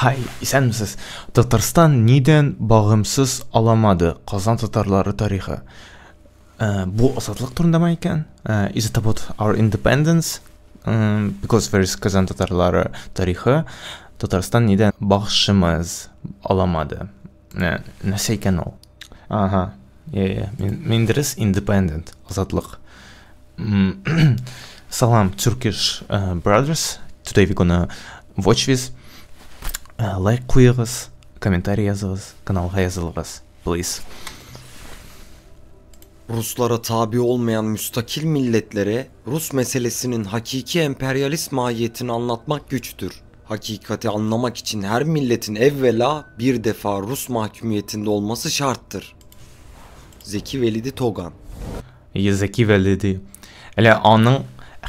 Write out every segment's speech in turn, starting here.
Hi, исәнмесез. Татарстан нидән багымсыз аламады? Казан татарлары тарихы. Бу азатлык турындамы икән? Is it about our independence? Because there is Казан татарлары тарихы. Татарстан нидән багшымыз аламады? Нәрсә икән ул? Ага. Yeah. Мин дөрес independent, азатлык. Salam, Turkish brothers. Today we're gonna watch this. Лайк куегыз, комментарий языгыз, каналга язылыгыз, please. Ruslara tabi olmayan müstakil milletlere Rus meselesinin hakiki emperyalist mahiyetini anlatmak güçtür. Hakikati anlamak için her milletin evvela bir defa Rus mahkumiyetinde olması şarttır. Zeki Velidi Togan. Zeki Velidi. Әле аның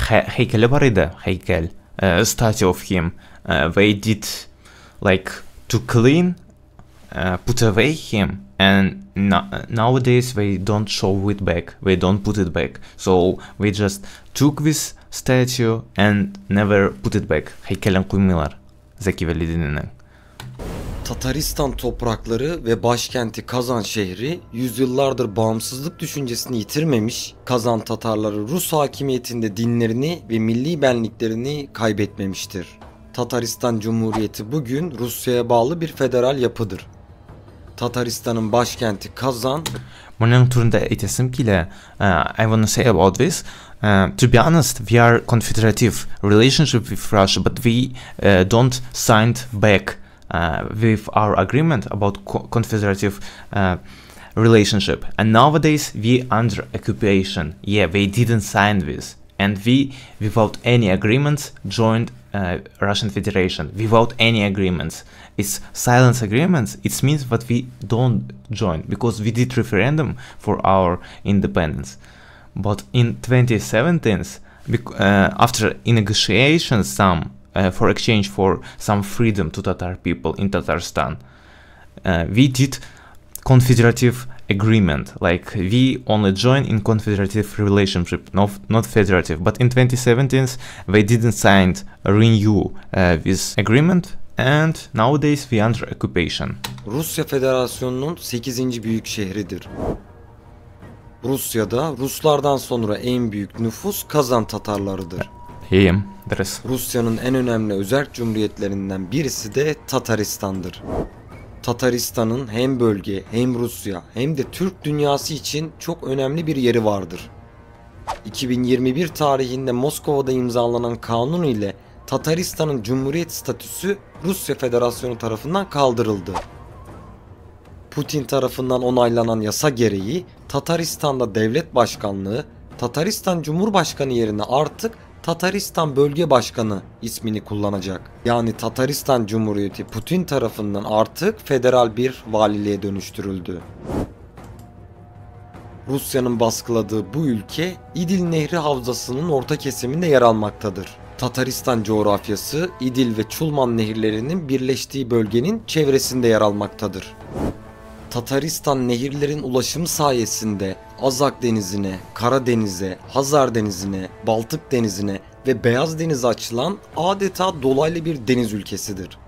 һәйкәле бар иде, һәйкәл. Statue of him. They did like to clean, put away him, and nowadays they don't show it back, they don't put it back. So we just took this statue and never put it back. Һәйкәлен куймыйлар Zeki Velidinin. Tataristan toprakları ve başkenti Kazan şehri yüzyıllardır bağımsızlık düşüncesini yitirmemiş, Kazan Tatarları Rus hakimiyetinde dinlerini ve milli benliklerini kaybetmemiştir. Tataristan Cumhuriyeti bugün Rusya'ya bağlı bir federal yapıdır. Tataristan'ın başkenti Kazan. Моның турында әйтәсем килә. I wanna say about this. To be honest, we are confederative relationship with Russia, but we don't sign back with our agreement about confederative relationship. And nowadays we under occupation. Yeah, they didn't sign this, and we, without any agreements, joined Russian Federation without any agreements. It's silence agreements. It means that we don't join because we did referendum for our independence. But in 2017, after negotiations some for exchange for some freedom to Tatar people in Tatarstan, we did confederative agreement, like we only join in confederative relationship, not federative. But in 2017 they didn't sign renew this agreement, and nowadays we under occupation. Rusya Federasyonu'nun 8. Büyük şehridir. Rusya'da Ruslardan sonra en büyük nüfus Kazan Tatarlarıdır. İyiyim, deriz. Rusya'nın en önemli özerk cumhuriyetlerinden birisi de Tataristan'dır. Tataristan'ın hem bölge, hem Rusya, hem de Türk dünyası için çok önemli bir yeri vardır. 2021 tarihinde Moskova'da imzalanan kanun ile Tataristan'ın cumhuriyet statüsü Rusya Federasyonu tarafından kaldırıldı. Putin tarafından onaylanan yasa gereği Tataristan'da devlet başkanlığı, Tataristan Cumhurbaşkanı yerine artık Tataristan Bölge Başkanı ismini kullanacak. Yani Tataristan Cumhuriyeti Putin tarafından artık federal bir valiliğe dönüştürüldü. Rusya'nın baskıladığı bu ülke İdil Nehri Havzası'nın orta kesiminde yer almaktadır. Tataristan coğrafyası İdil ve Çulman nehirlerinin birleştiği bölgenin çevresinde yer almaktadır. Tataristan nehirlerin ulaşımı sayesinde Azak Denizi'ne, Karadeniz'e, Hazar Denizi'ne, Baltık Denizi'ne ve Beyaz Deniz'e açılan adeta dolaylı bir deniz ülkesidir.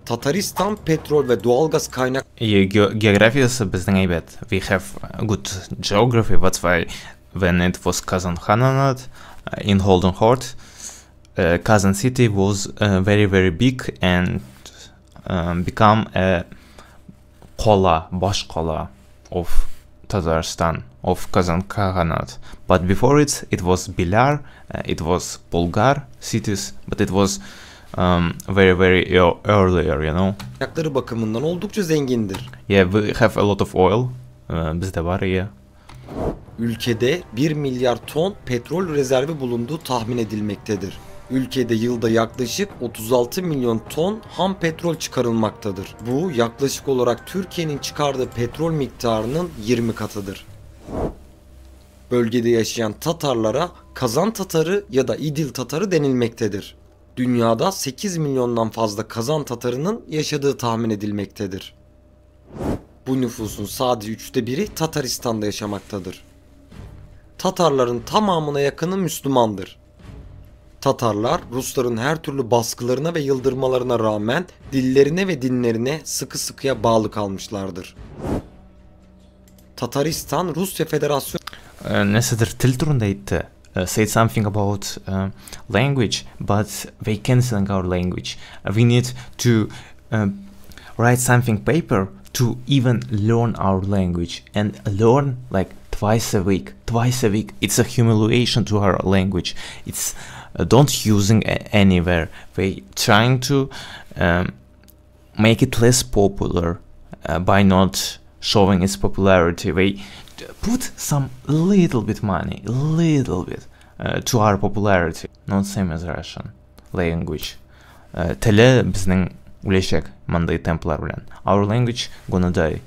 Tataristan petrol ve doğalgaz kaynak... Geografiyası bizden evet. We have good geography, that's why when it was Kazan Khanate in Golden Horde, Kazan city was very very big and become a Kola, Bashkola of Tatarstan, of Kazan Khaganate. But before it was Bilar, it was Bulgar cities, but it was very very earlier, you know. Kaynakları bakımından oldukça zengindir. Yeah, we have a lot of oil. Bizde var ya. Ülkede 1 milyar ton petrol rezervi bulunduğu tahmin edilmektedir. Ülkede yılda yaklaşık 36 milyon ton ham petrol çıkarılmaktadır. Bu yaklaşık olarak Türkiye'nin çıkardığı petrol miktarının 20 katıdır. Bölgede yaşayan Tatarlara Kazan Tatarı ya da İdil Tatarı denilmektedir. Dünyada 8 milyondan fazla Kazan Tatarının yaşadığı tahmin edilmektedir. Bu nüfusun sadece 1/3'i Tataristan'da yaşamaktadır. Tatarların tamamına yakını Müslümandır. Tatarlar, Rusların her türlü baskılarına ve yıldırmalarına rağmen dillerine ve dinlerine sıkı sıkıya bağlı kalmışlardır. Tataristan, Rusya Federasyonu Нәрсәдер тел турында әйтте. Said something about language, but they canceling our language. We need to write something paper to even learn our language and learn like twice a week. Twice a week. It's a humiliation to our language. It's don't using anywhere. They trying to make it less popular by not showing its popularity. They put some little bit money, little bit to our popularity. Not same as Russian language. Теле безнең үләчәк мондый темплар белән. Our language gonna die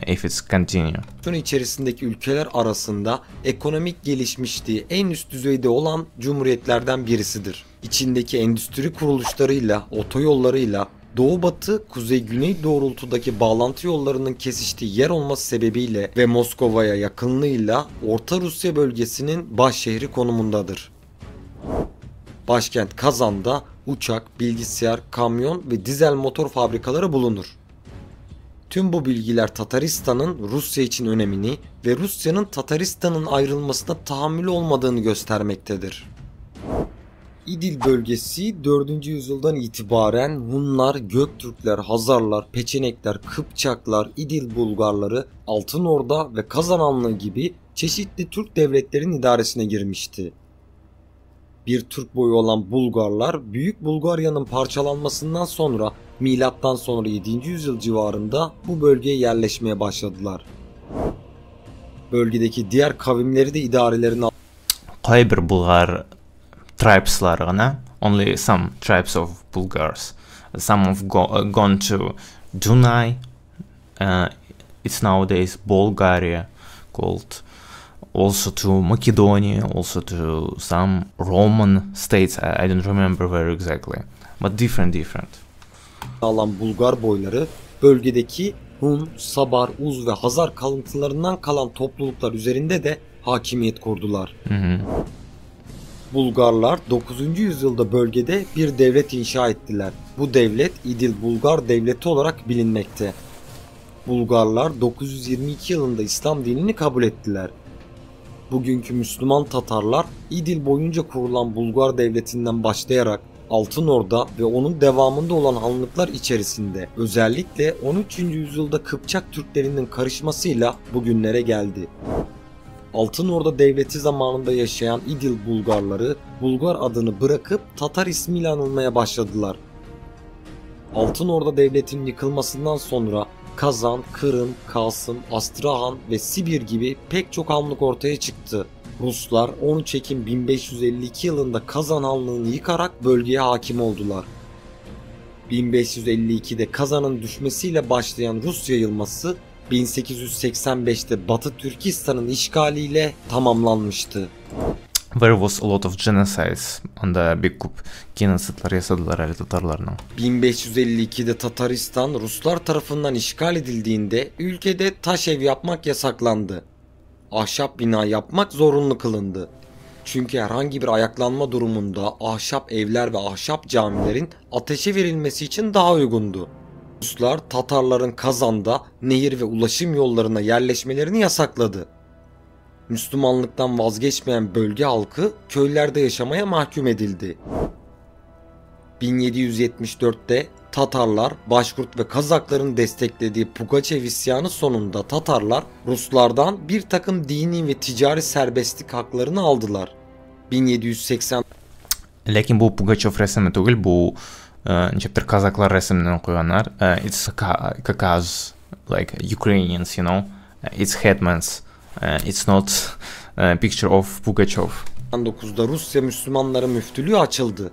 if it's continue. İçerisindeki ülkeler arasında ekonomik gelişmişliği en üst düzeyde olan cumhuriyetlerden birisidir. İçindeki endüstri kuruluşlarıyla, otoyollarıyla doğu-batı, kuzey-güney doğrultudaki bağlantı yollarının kesiştiği yer olması sebebiyle ve Moskova'ya yakınlığıyla Orta Rusya bölgesinin baş şehri konumundadır. Başkent Kazan'da uçak, bilgisayar, kamyon ve dizel motor fabrikaları bulunur. Tüm bu bilgiler Tataristan'ın Rusya için önemini ve Rusya'nın Tataristan'ın ayrılmasına tahammülü olmadığını göstermektedir. İdil bölgesi 4. yüzyıldan itibaren Hunlar, Göktürkler, Hazarlar, Peçenekler, Kıpçaklar, İdil Bulgarları, Altınorda ve Kazan Hanlığı gibi çeşitli Türk devletlerinin idaresine girmişti. Bir Türk boyu olan Bulgarlar, Büyük Bulgarya'nın parçalanmasından sonra milattan sonra 7. yüzyıl civarında bu bölgeye yerleşmeye başladılar. Bölgedeki diğer kavimleri de idarelerine Кайбер Bulgar tribeslar гына, only some tribes of Bulgars. Some have gone to Dunay, it's nowadays Bulgaria called, also to Macedonia, also to some Roman states, I don't remember where exactly, but different. Alan Bulgar boyları bölgedeki Hun, Sabar, Uz ve Hazar kalıntılarından kalan topluluklar üzerinde de hakimiyet kurdular. Bulgarlar 9. yüzyılda bölgede bir devlet inşa ettiler. Bu devlet İdil Bulgar Devleti olarak bilinmekte. Bulgarlar 922 yılında İslam dinini kabul ettiler. Bugünkü Müslüman Tatarlar İdil boyunca kurulan Bulgar Devleti'nden başlayarak Altınorda ve onun devamında olan hanlıklar içerisinde özellikle 13. yüzyılda Kıpçak Türklerinin karışmasıyla bugünlere geldi. Altınorda Devleti zamanında yaşayan İdil Bulgarları Bulgar adını bırakıp Tatar ismiyle anılmaya başladılar. Altınorda Devleti'nin yıkılmasından sonra Kazan, Kırım, Kasım, Astrahan ve Sibir gibi pek çok hanlık ortaya çıktı. Ruslar 13 Ekim 1552 yılında Kazan Hanlığı'nı yıkarak bölgeye hakim oldular. 1552'de Kazan'ın düşmesiyle başlayan Rus yayılması 1885'te Batı Türkistan'ın işgaliyle tamamlanmıştı. There was a lot of genocides on the big күп геноцидлар ясадылар әле татарларның. 1552'de Tataristan Ruslar tarafından işgal edildiğinde ülkede taş ev yapmak yasaklandı. Ahşap bina yapmak zorunlu kılındı. Çünkü herhangi bir ayaklanma durumunda ahşap evler ve ahşap camilerin ateşe verilmesi için daha uygundu. Ruslar Tatarların Kazan'da nehir ve ulaşım yollarına yerleşmelerini yasakladı. Müslümanlıktan vazgeçmeyen bölge halkı köylerde yaşamaya mahkum edildi. 1774'te Tatarlar, Başkurt ve Kazakların desteklediği Pugaçev isyanı sonunda Tatarlar Ruslardan bir takım dini ve ticari serbestlik haklarını aldılar. 1780 Ләкин бу Пугачев рәсеме түгел, бу ничектер казаклар рәсеменнән куйганнар. It's Kakaz, like Ukrainians, you know. It's hetmans. It's not a picture of Pugachev. 19'da Rusya Müslümanların müftülüğü açıldı.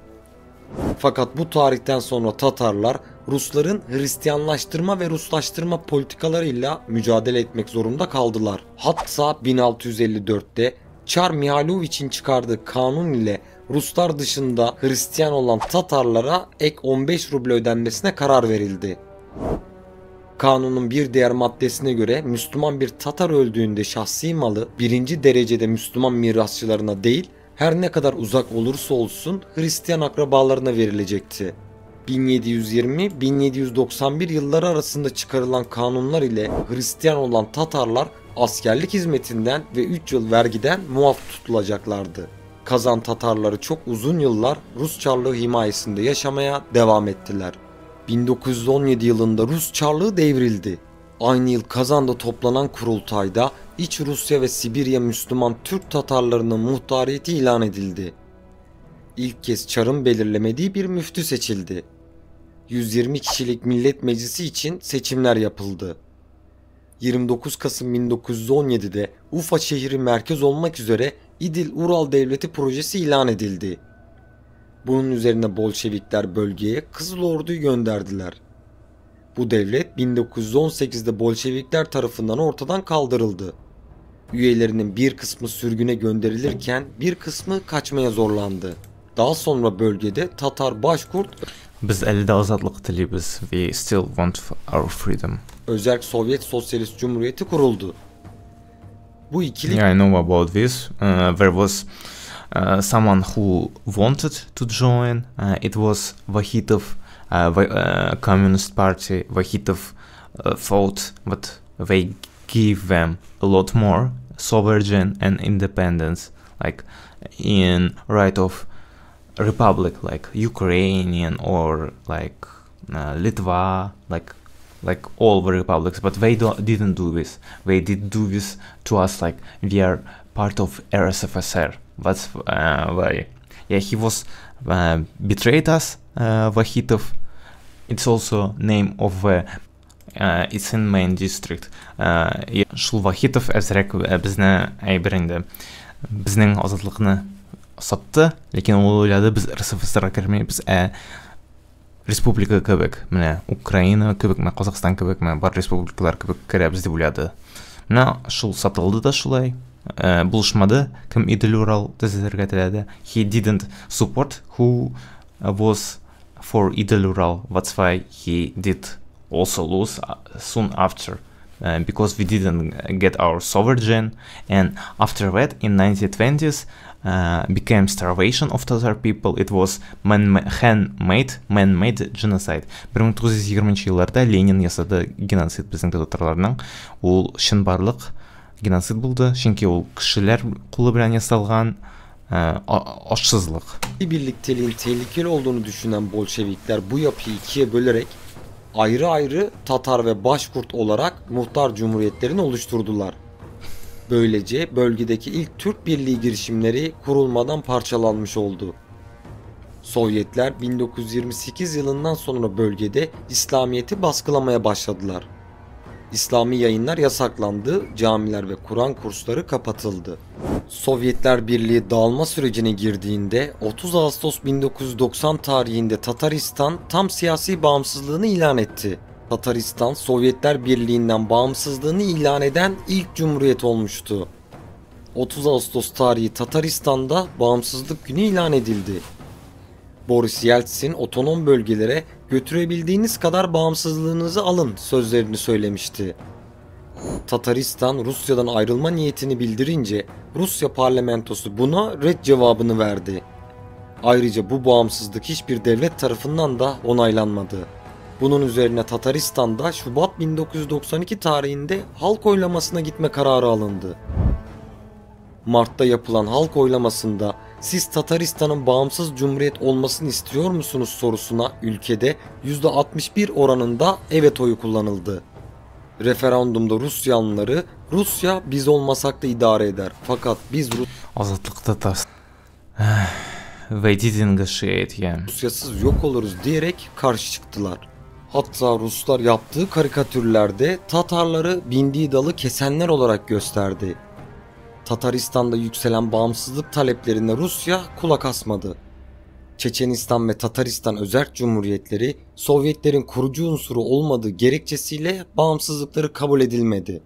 Fakat bu tarihten sonra Tatarlar Rusların Hristiyanlaştırma ve Ruslaştırma politikalarıyla mücadele etmek zorunda kaldılar. Hatta 1654'te Çar Mihailovich'in çıkardığı kanun ile Ruslar dışında Hristiyan olan Tatarlara ek 15 ruble ödenmesine karar verildi. Kanunun bir diğer maddesine göre Müslüman bir Tatar öldüğünde şahsi malı birinci derecede Müslüman mirasçılarına değil Her ne kadar uzak olursa olsun Hristiyan akrabalarına verilecekti. 1720-1791 yılları arasında çıkarılan kanunlar ile Hristiyan olan Tatarlar askerlik hizmetinden ve 3 yıl vergiden muaf tutulacaklardı. Kazan Tatarları çok uzun yıllar Rus Çarlığı himayesinde yaşamaya devam ettiler. 1917 yılında Rus Çarlığı devrildi. Aynı yıl Kazan'da toplanan kurultayda İç Rusya ve Sibirya Müslüman Türk Tatarlarının muhtariyeti ilan edildi. İlk kez Çar'ın belirlemediği bir müftü seçildi. 120 kişilik Millet Meclisi için seçimler yapıldı. 29 Kasım 1917'de Ufa şehri merkez olmak üzere İdil-Ural Devleti projesi ilan edildi. Bunun üzerine Bolşevikler bölgeye Kızıl Ordu'yu gönderdiler. Bu devlet 1918'de Bolşevikler tarafından ortadan kaldırıldı. Üyelerinin bir kısmı sürgüne gönderilirken bir kısmı kaçmaya zorlandı. Daha sonra bölgede Tatar Başkurt Biz әле дә азатлык телибез. We still want our freedom. Özerk Sovyet Sosyalist Cumhuriyeti kuruldu. Bu ikili Yeah, I know about this. There was someone who wanted to join. It was Vahitov, Communist Party. Vahitov thought that they give them a lot more sovereign and independence, like in right of republic, like Ukrainian or like Litva, like all the republics, but they didn't do this. They did do this to us, like we are part of RSFSR. That's why, yeah, he was betrayed us, Vahitov. It's also name of the it's in main district. Шул Вахитов әзрәк безне әйбер инде, безнең азатлыкны сатты, ләкин ул уйлады, без РСФСРга кермибез, ә республика кебек, менә Украина кебек, менә Казахстан кебек, менә бар республикалар кебек керәбез дип уйлады. Менә шул сатылды да шулай. Булышмады, кем Идел-Урал төзергә теләде. He didn't support who was for Idel-Ural. That's why he did also lose soon after, because we didn't get our sovereign. And after that, in 1920s, became starvation of Tatar people. It was man-made genocide. 1920 елларда Ленин ясады геноцид безнең татарларның. Ул чынбарлык геноцид булды, чөнки ул кешеләр кулы белән ясалган ашсызлык. Birlikteliğin tehlikeli olduğunu düşünen Bolşevikler bu yapıyı ikiye bölerek ayrı ayrı Tatar ve Başkurt olarak muhtar cumhuriyetlerini oluşturdular. Böylece bölgedeki ilk Türk Birliği girişimleri kurulmadan parçalanmış oldu. Sovyetler 1928 yılından sonra bölgede İslamiyet'i baskılamaya başladılar. İslami yayınlar yasaklandı, camiler ve Kur'an kursları kapatıldı. Sovyetler Birliği dağılma sürecine girdiğinde 30 Ağustos 1990 tarihinde Tataristan tam siyasi bağımsızlığını ilan etti. Tataristan, Sovyetler Birliği'nden bağımsızlığını ilan eden ilk cumhuriyet olmuştu. 30 Ağustos tarihi Tataristan'da bağımsızlık günü ilan edildi. Boris Yeltsin otonom bölgelere götürebildiğiniz kadar bağımsızlığınızı alın sözlerini söylemişti. Tataristan Rusya'dan ayrılma niyetini bildirince Rusya parlamentosu buna red cevabını verdi. Ayrıca bu bağımsızlık hiçbir devlet tarafından da onaylanmadı. Bunun üzerine Tataristan'da Şubat 1992 tarihinde halk oylamasına gitme kararı alındı. Mart'ta yapılan halk oylamasında siz Tataristan'ın bağımsız cumhuriyet olmasını istiyor musunuz sorusuna ülkede %61 oranında evet oyu kullanıldı. Referandumda Rus yanlıları Rusya biz olmasak da idare eder fakat biz Azatlık Tatar. They didn't negotiate, yeah. Rusyasız yok oluruz diyerek karşı çıktılar. Hatta Ruslar yaptığı karikatürlerde Tatarları bindiği dalı kesenler olarak gösterdi. Tataristan'da yükselen bağımsızlık taleplerine Rusya kulak asmadı. Çeçenistan ve Tataristan özerk cumhuriyetleri Sovyetlerin kurucu unsuru olmadığı gerekçesiyle bağımsızlıkları kabul edilmedi.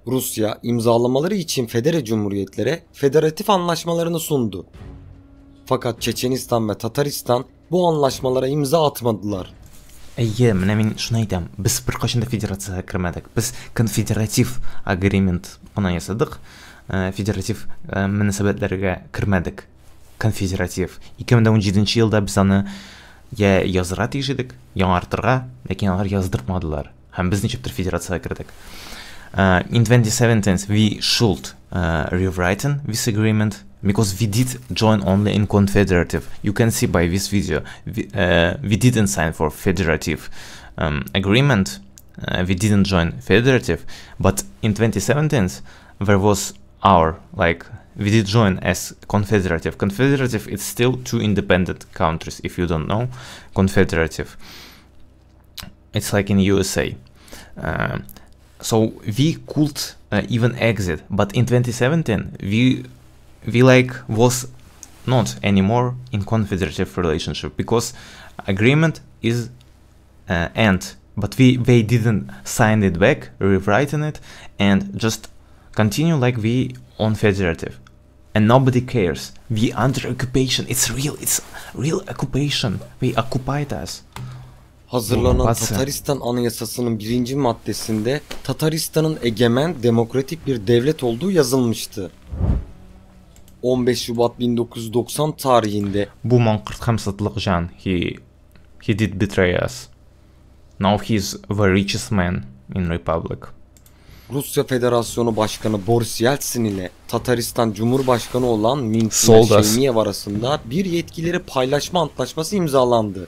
Rusya imzalamaları için federe cumhuriyetlere federatif anlaşmalarını sundu. Fakat Çeçenistan ve Tataristan bu anlaşmalara imza atmadılar. Әйе, менә мин шуны әйтәм. Без беркайчан да федерациягә кермәдек. Без конфедератив agreement кына ясадык. федератив мөнәсәбәтләргә кермәдек. Конфедератив. 2017 елда без аны я язырга тиеш идек, яңартырга, ләкин алар яздырмадылар. Һәм без ничектер федерациягә кердек. In 2017 we should rewrite this agreement because we did join only in confederative. You can see by this video we didn't sign for federative agreement. We didn't join federative, but in 2017 there was our, like, we did join as confederative. Confederative, it's still two independent countries, if you don't know. Confederative, it's like in USA. So we could even exit, but in 2017 we like was not anymore in confederative relationship because agreement is end, but they didn't sign it back, rewriting it, and just continue like we on federative, and nobody cares. We under occupation. It's real. It's real occupation. They occupied us. Hazırlanan Okupatsiya. Tataristan Anayasası'nın birinci maddesinde Tataristan'ın egemen demokratik bir devlet olduğu yazılmıştı. 15 Şubat 1990 tarihinde Bu manqurt һәм сатлык җан. He did betray us. Now he's the richest man in Republic. Rusya Federasyonu Başkanı Boris Yeltsin ile Tataristan Cumhurbaşkanı olan Mintimer Sold us. Şeymiyev arasında bir yetkileri paylaşma antlaşması imzalandı.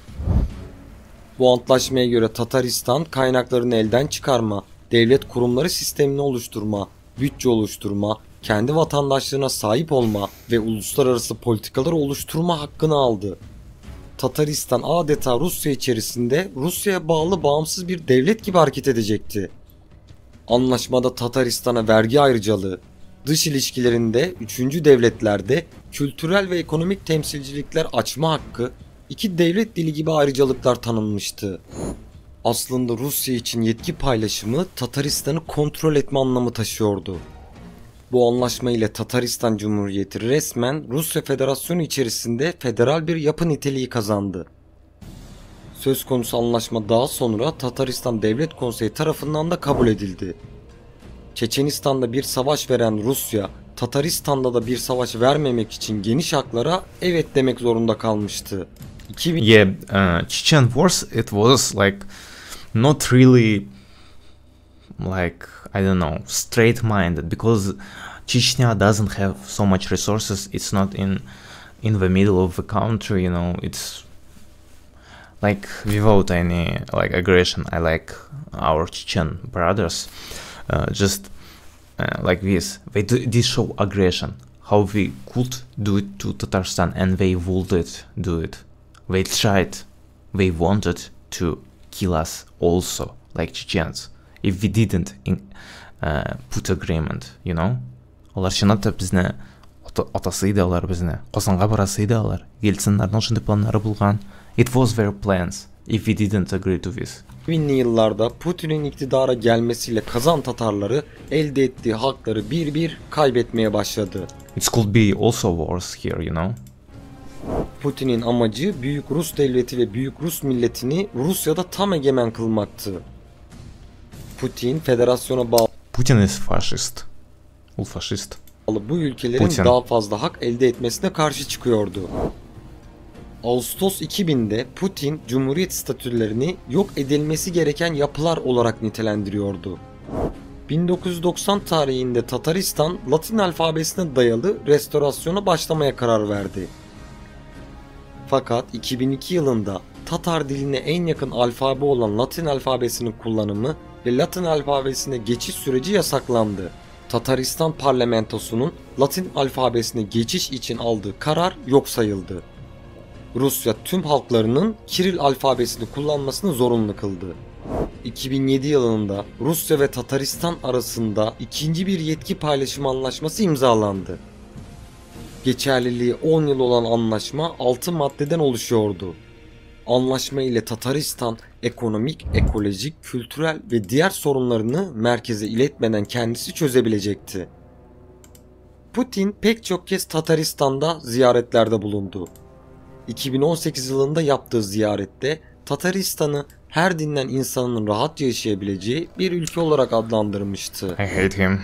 Bu antlaşmaya göre Tataristan kaynaklarını elden çıkarma, devlet kurumları sistemini oluşturma, bütçe oluşturma, kendi vatandaşlığına sahip olma ve uluslararası politikaları oluşturma hakkını aldı. Tataristan adeta Rusya içerisinde Rusya'ya bağlı bağımsız bir devlet gibi hareket edecekti. Anlaşmada Tataristan'a vergi ayrıcalığı, dış ilişkilerinde üçüncü devletlerde kültürel ve ekonomik temsilcilikler açma hakkı, iki devlet dili gibi ayrıcalıklar tanınmıştı. Aslında Rusya için yetki paylaşımı Tataristan'ı kontrol etme anlamı taşıyordu. Bu anlaşma ile Tataristan Cumhuriyeti resmen Rusya Federasyonu içerisinde federal bir yapı niteliği kazandı. Söz konusu anlaşma daha sonra Tataristan Devlet Konseyi tarafından da kabul edildi. Çeçenistan'da bir savaş veren Rusya, Tataristan'da da bir savaş vermemek için geniş haklara evet demek zorunda kalmıştı. 2000 Yeah, Chechen wars, it was like not really, like, I don't know, straight-minded, because Chechnya doesn't have so much resources. It's not in the middle of the country. It's like without any like aggression. I like our Chechen brothers, just like this. They did show aggression, how we could do it to Tatarstan, and they would do it. They tried, they wanted to kill us also, like Chechens, if we didn't put agreement. Алар чынлап та безне атасы иде алар безне. Казанга барасы иде алар. Ельциннарның шундый планнары булган. It was their plans if we didn't agree to this. 2000'li yıllarda Putin'in iktidara gelmesiyle Kazan Tatarları elde ettiği hakları bir bir kaybetmeye başladı. It could be also wars here. Putin'in amacı Büyük Rus Devleti ve Büyük Rus milletini Rusya'da tam egemen kılmaktı. Putin, federasyona bağlı Putin is fascist. Ul faşist. bu ülkelerin Putin. Daha fazla hak elde etmesine karşı çıkıyordu. Ağustos 2000'de Putin, Cumhuriyet statülerini yok edilmesi gereken yapılar olarak nitelendiriyordu. 1990 tarihinde Tataristan, Latin alfabesine dayalı restorasyona başlamaya karar verdi. Fakat 2002 yılında Tatar diline en yakın alfabe olan Latin alfabesinin kullanımı ve Latin alfabesine geçiş süreci yasaklandı. Tataristan parlamentosunun Latin alfabesine geçiş için aldığı karar yok sayıldı. Rusya tüm halklarının Kiril alfabesini kullanmasını zorunlu kıldı. 2007 yılında Rusya ve Tataristan arasında ikinci bir yetki paylaşımı anlaşması imzalandı. Geçerliliği 10 yıl olan anlaşma 6 maddeden oluşuyordu. Anlaşma ile Tataristan ekonomik, ekolojik, kültürel ve diğer sorunlarını merkeze iletmeden kendisi çözebilecekti. Putin pek çok kez Tataristan'da ziyaretlerde bulundu. 2018 yılında yaptığı ziyarette Tataristan'ı her dinden insanın rahatça yaşayabileceği bir ülke olarak adlandırmıştı. I hate him.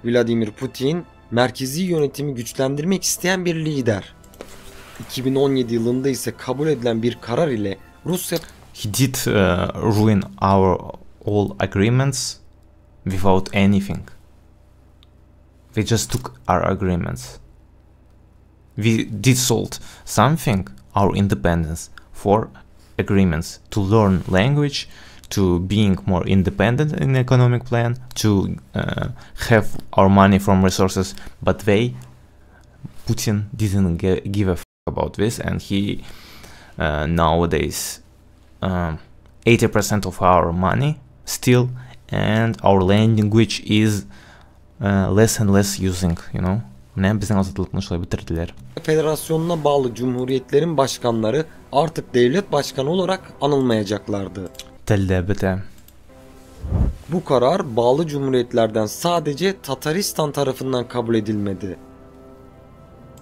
Vladimir Putin Merkezi yönetimi güçlendirmek isteyen bir lider. 2017 yılında ise kabul edilen bir karar ile Rusya He did ruin our all agreements without anything. They just took our agreements. We did sold something, our independence, for agreements to learn language, to being more independent in economic plan, to have our money from resources, but they, Putin didn't give a f about this, and he nowadays 80% of our money still, and our language is less and less using. Менә безнең азатлыкны шулай бетерделәр. Federasyonu'na bağlı cumhuriyetlerin başkanları artık devlet başkanı olarak anılmayacaklardı. Тел дә бетә. Bu karar bağlı cumhuriyetlerden sadece Tataristan tarafından kabul edilmedi.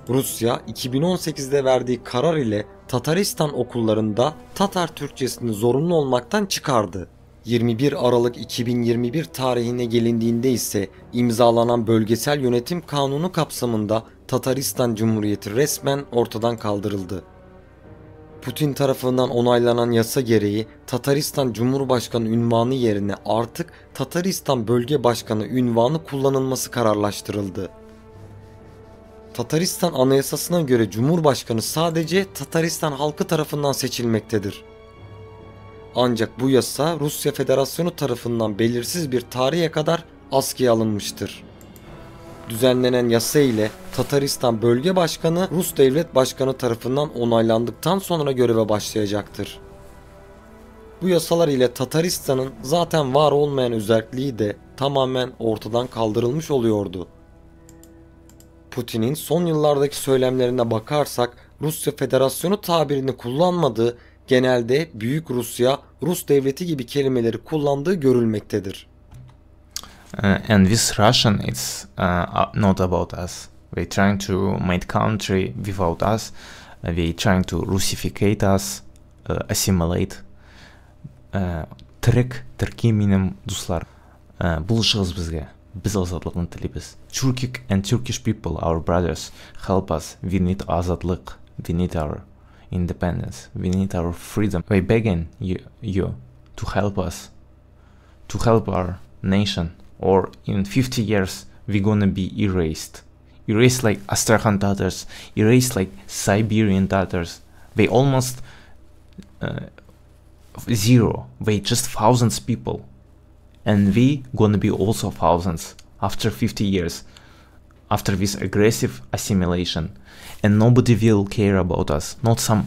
Rusya 2018'de verdiği karar ile Tataristan okullarında Tatar Türkçesini zorunlu olmaktan çıkardı. 21 Aralık 2021 tarihine gelindiğinde ise imzalanan Bölgesel Yönetim Kanunu kapsamında Tataristan Cumhuriyeti resmen ortadan kaldırıldı. Putin tarafından onaylanan yasa gereği Tataristan Cumhurbaşkanı ünvanı yerine artık Tataristan Bölge Başkanı ünvanı kullanılması kararlaştırıldı. Tataristan Anayasasına göre Cumhurbaşkanı sadece Tataristan halkı tarafından seçilmektedir. Ancak bu yasa Rusya Federasyonu tarafından belirsiz bir tarihe kadar askıya alınmıştır. Düzenlenen yasa ile Tataristan Bölge Başkanı Rus Devlet Başkanı tarafından onaylandıktan sonra göreve başlayacaktır. Bu yasalar ile Tataristan'ın zaten var olmayan özerkliği de tamamen ortadan kaldırılmış oluyordu. Putin'in son yıllardaki söylemlerine bakarsak Rusya Federasyonu tabirini kullanmadığı, genelde Büyük Rusya, Rus Devleti gibi kelimeleri kullandığı görülmektedir. And this Russian, it's not about us. They trying to make country without us. They trying to Russificate us, assimilate. Төрек, төрки минем дуслар. Булышыгыз безгә. Без азатлыкны телибез. Turkic and Turkish people, our brothers, help us. We need азатлык. We need our independence. We need our freedom. We begging you to help us, to help our nation, or in 50 years we gonna be erased. Erased like Astrakhan Tatars, erased like Siberian Tatars. They almost zero. They just thousands people. And we gonna be also thousands after 50 years, after this aggressive assimilation. And nobody will care about us, not some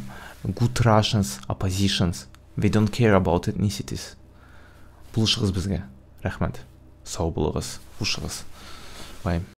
good Russians, oppositions. We don't care about ethnicities. Булышыгыз безгә. Рәхмәт. Сау булыгыз. Хушыгыз. Bye.